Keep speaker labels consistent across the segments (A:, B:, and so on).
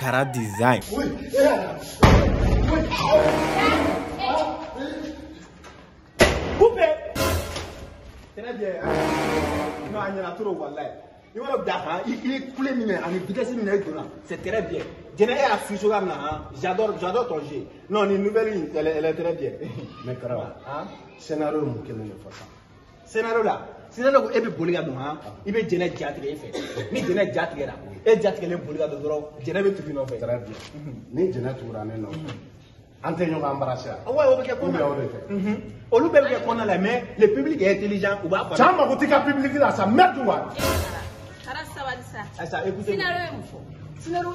A: Kara Design.
B: Oui. Coupé. Très bien. Non, il y en a trop, wallahi. Il va il coule avec vitesse c'est très bien. J'adore, j'adore ton jeu. Non, une nouvelle, elle est très bien.
C: Mais Kara, hein? Scénario, quel est le ça?
B: Scénario là, scénario, il peut boliga donc, hein? Il peut gêner jatrer fait. Ni gêner jatrer là. Et jatrer le boliga de droit, gêner veut tout non fait.
C: Très bien. Ni gêner tout ramener non. Ante ñoo embarrassé.
B: Ouais, on peut qu'on on lui peut qu'on a la mais le public est intelligent ou pas.
C: Ça m'a goûté qu'à public là, ça merde ou quoi?
B: Ah ça, écoutez. Scénario,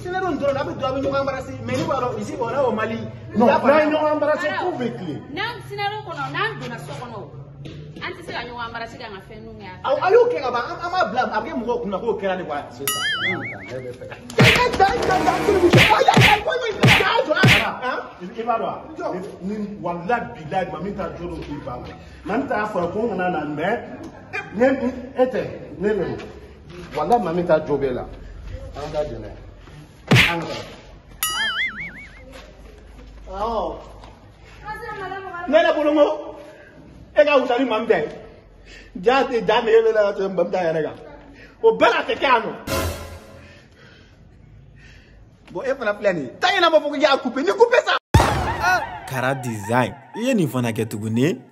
B: scénario, on doit embarrasser. Mais nous alors ici on est au Mali.
C: Non, là ils ont embarrassé pour vécu.
D: Non, scénario qu'on a, non, donation qu'on a. Anti se ka ɲɔgɔn embarrasser ka n ka fɛn ninnu kɛ.
B: A y'o kɛ ka ban, an b'a bila a bɛ kɛ mɔgɔw kunna k'o kɛra de quoi.
C: C'est ça. Ne bɛ fɛ. I b'a dɔn ni walahi bilahi mami ta jo dɔ k'i ban na. Mami ta y'a fɔ ko n kana na mais ne e tɛ ne de don. Walahi mami ta jo b'e la. An ka jɛnɛ. An ka.
B: Awɔ. Ne yɛrɛ bolo n ko e ka wusa ni mami ta ye. Ja tɛ ja nege bɛ la ka tɛmɛ mami ta yɛrɛ kan. O bɛɛ la a tɛ kɛ yan nɔ. Bon e fana filɛ nin ye. Taa ɲɛna b'a fɔ ko i y'a couper ni couper sa.
A: Kara Design. I ye nin fana kɛ tuguni.